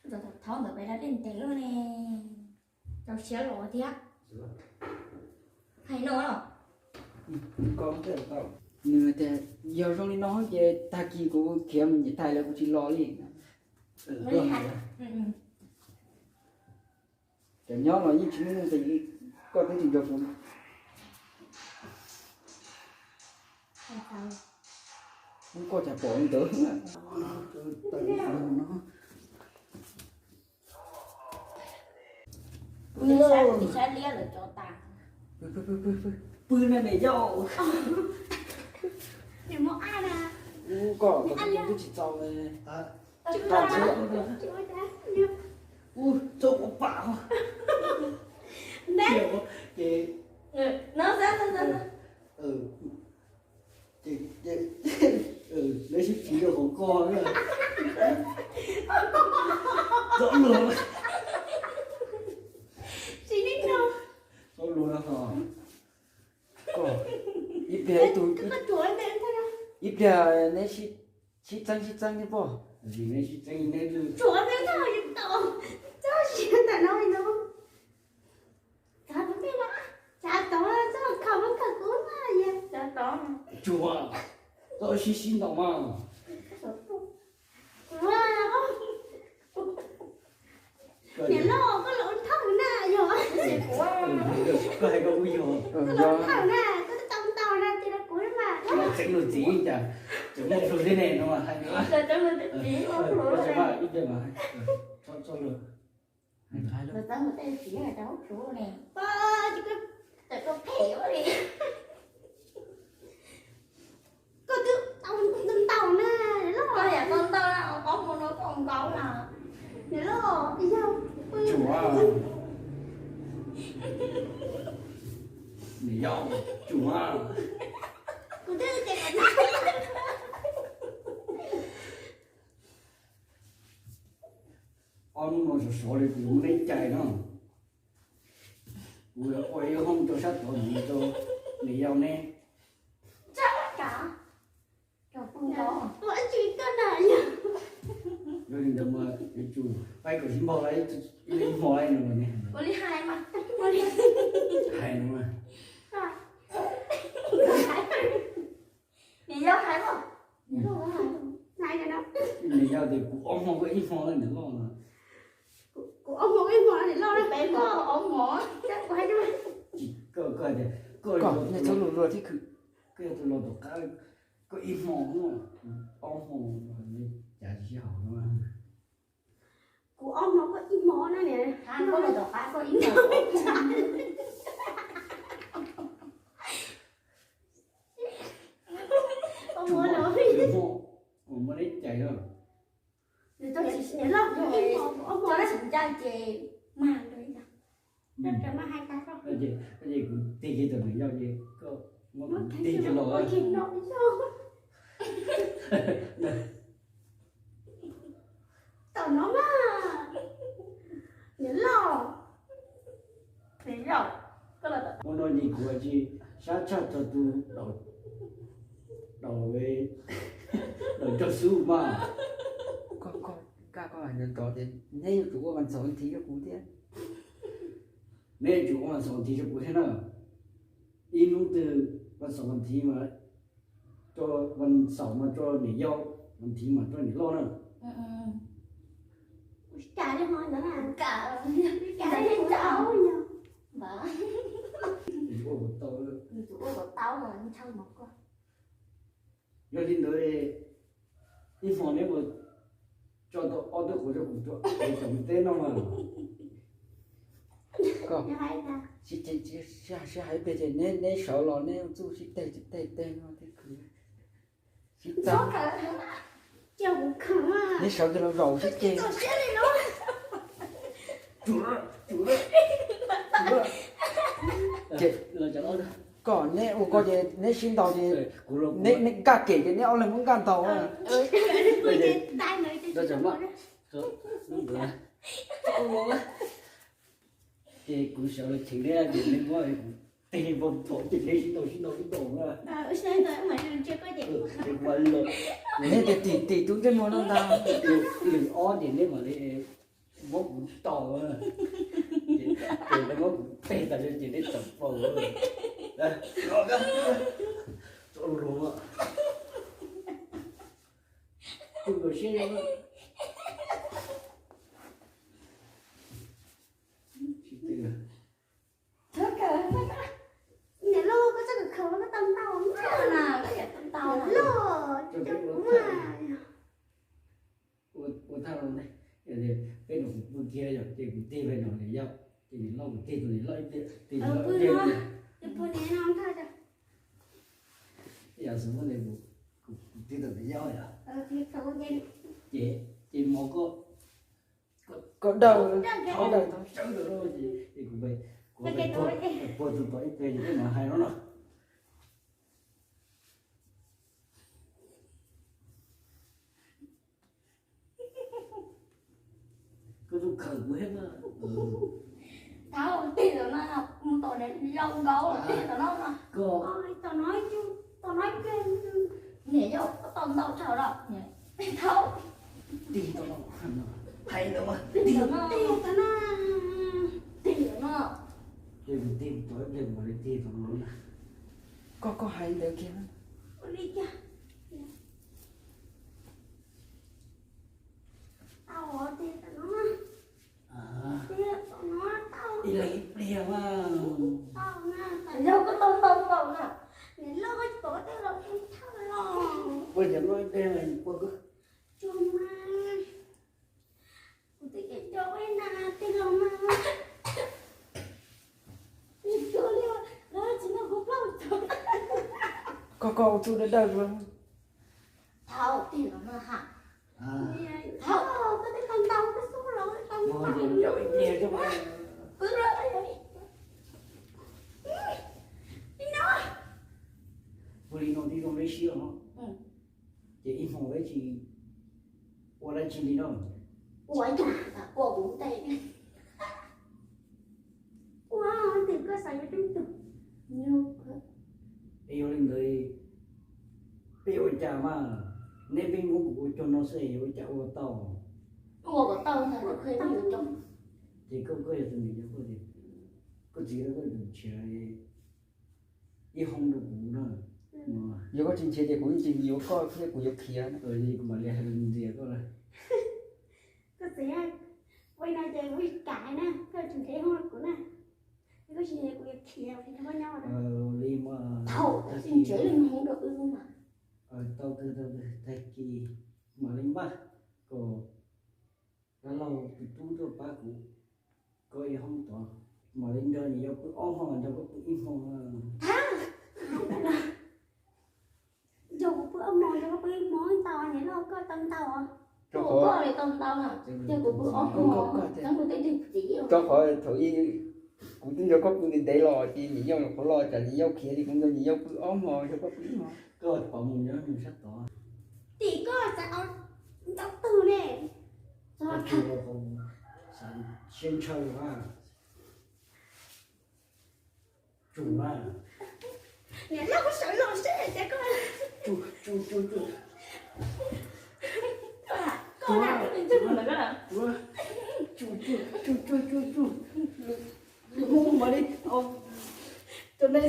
Thaum ntawd peb dab dej ntev lawm ne, rau siab los thiab. Hais no los. Nws tias yog zoo li no ces tag kis kuv khiav mus nyiam tais lawm kuv tsis los li. Cov nyob los yeej tsis muaj nuj nqis li, koj twb tsis nrog kuv. Ub, koj cas pom li ntawd. Pw na niam yau. Ub, koj twb tsis txaus li. Ub, txog ua pam. Ces lawv sib txiv rau hauv koj na. Txhob luag, txhob luag no ho. Ib pliag ib tug, ib pliag neb sib txeeb sib txeeb thiab pob. Neb sib txeeb neb. Tsuag, txhob sib sib ntaus mas. Niam loj, koj los thawj na yog. Koj hais koj kuj yog. Koj los thawj na, koj twb tau ntaus na ces los kuv mas. Txeeb luag txiv cas, tseem muaj plhus thiab ne no mas hais. Ib pliag mas, txhob luag. Los txog mus tej txiv rau hauv tsuv ne. Tawm koj phem ua li. Koj twb tau ntaus na, koj yam tau ntaus na, ob hmo no koj nkaus na. Niam loj, yog pw. Tsuag, niam yau, tsuag. Kuv twb tias kom ob hnub no sov sov li kuv yuav muab neb cais no. Kuv yuav ua ib hoob rau sab tod mus rau niam yau neb. Yog li ntawd mas yuav tsum pab kom sib npaug ib hmo no ne. Ua li hais mas, ua li hais no mas. Niam yau hais mas. Niam yau tias kuv ob hmo koj ib hmo niam loj no. Kuv ob hmo koj ib hmo niam loj, peb hmo koj ob hmo. Koj, koj tias koj, nej txhob luag luag thiab khwv. Koj yog tus los tom qab, koj ib hmo, ob hmo, cas tsis sib haum no. Kuv ob hmo koj ib hmo no niam. Koj los tom qab koj ib hmo. Ob hmo, kuv muab neb cais no. Niam loj, kuv ib hmo, kuv ob hmo na. Tsis ncaj ces mag. Ces kuv tig kiag tom niam yau ces koj muab kuv tig kiag los. Tom no mas. Niam loj, niam yau, koj los tom no ces kuv tsis sab tshaj txog tus daus, daus rog xub mas. Koj, koj, koj hais ntawd tias neb yuav tsum ua vas xaum vas thiv rau kuv thiab. Neb yuav tsum ua vas xaum vas thiv rau kuv thiab na. Ib hnub twg vas xaum vas thiv mas rau, vas xaum mas rau niam yau, vas thiv mas rau niam loj na. Ua li ntawd na. Ua kom tau. Yog li ntawd, ib hmo neb mus tso tau ob tug quav rau kuv rau ev cov mus teb noj mas. Koj, sib hais ib pliag ces neb, neb sawv los neb txuj sib teg sib teg teg no thiab khwv. Sib txeeb. Neb sawv kiag los zaum sib ceg. Ces koj, neb ua koj ces neb sib ntaus ces neb, neb nkag kem ces neb ob leeg muab nkag ntaus. Ces kuv sawv los cheem neb ces neb muab kuv teg npau taws ces neb sib ntaus sib ntaus sib ntaus na. Neb tias tim tim tub ntsej muag no ntag. Lwm ob ces neb mam li Muab kuv tau, ces neb muab kuv teg tas ces neb txawm plaub. Txo lus, tu kom siab. Niam loj, koj txhob khawv khawv, koj tau ntau na, koj tau ntau na. Ua thaj no ne, peb no kuv pw kiag yom, ces kuv tig pem no niam yau, ces niam loj kuv tig tus niam loj ib pliag, tig tus niam loj ib pliag. Ib yam xwb muab ne, kuv tig tus niam yau yom. Ces, ces mov koj, koj dawj, dawj tau sawv ntawm no ces, ces kuv, kuv puag tus tod ib pliag ces peb mam hais no no. Koj tus khawv kuv thiab mas. Thaum tig tom no, mus tom niam yau nkaus, tig tom no no. Koj tom no, tom no ib pliag, niam yau koj tau ntau tshaj lawm. Thaum tig tom no, hais ntawd mas tig tom no, tig tom no, tig tom no. Ces kuv tig tom ib pliag mam li tig tom no na. Koj, koj hais ntawd kiag. Ua li cas? Tau, tig tom no. Tig tom no tau. Ib leeg ib pliag mas. Tau na, niam yau koj tau ntau ntau na. Niam loj koj tsis pom koj tej los kuv thawj los. Ua cas loj ib pliag ua koj. Tsuag mas. Kuv twb cem cov ua na, tej los mas. Tsuag li, lawv tsis nrog kuv plaub tug. Koj, koj ua txuj dawb dawb dua. Thaum tig los no ha. Thaum koj twb tau ntau koj xub los tau ntau. Pw li no. Pw li no tib zoo li siab no. Ces ib hmo peb tsis ua dab tsi li no. Ua ib tug, ua kuv ntej. Ua, twb koj xav yuav tub tug. Es yog li ntawd, peb ua cas mas, neb peb muab kuv ua cuag no xwb es ua cas ua tau? Ua kom tau ntag, koj yuav coob. Ces koj, koj yog tus niam yau, koj tias, koj txiv, koj tus nrhiav ib hoob rau kuv na. Yog koj tsis nrhiav ces kuv yeej tsis yuav koj thiab, kuv yuav khiav. Kuv mam li hais ntxias koj lawm. Koj txiv, ua no ces kuv kam na, koj tsis nrhiav hoob rau kuv na. Koj tsis nrhiav kuv yuav khiav, koj nyob li mas. Thaum tsis nrhiav li hoob rau wb mas. Tau kawg, tau kawg, tag kis mam li npaj kom dab laug tus tub tuaj pab kuv, koj ib hoob tod, mam li nrog niam yau pw ob hmo, nrog koj pw ib hmo. Nrog kuv pw ob hmo, nrog koj pw ib hmo ntau, niam loj koj tau ntau. Koj li tau ntau na, nrog kuv pw ob hmo, nrog kuv tej tug txiv. Rau qhov thaum ub kuv twb nrog koj pw ntev ntev los ces niam yau nyuam qhuav los, tsam niam yau khiav ces kuv nrog niam yau pw ob hmo, nrog koj pw ib hmo. Koj pom mus nyob mus sab tod. Tim koj xav ntau tug ne. Siab ntshaw a. Tsum na. Niam loj sawv los seb cas koj. Tsum, tsum, tsum, tsum. Koj na, koj tus ntxawg mus ntawm koj na. Tsum, tsum, tsum, tsum, tsum. Lwm hmo mam li. Tus ne,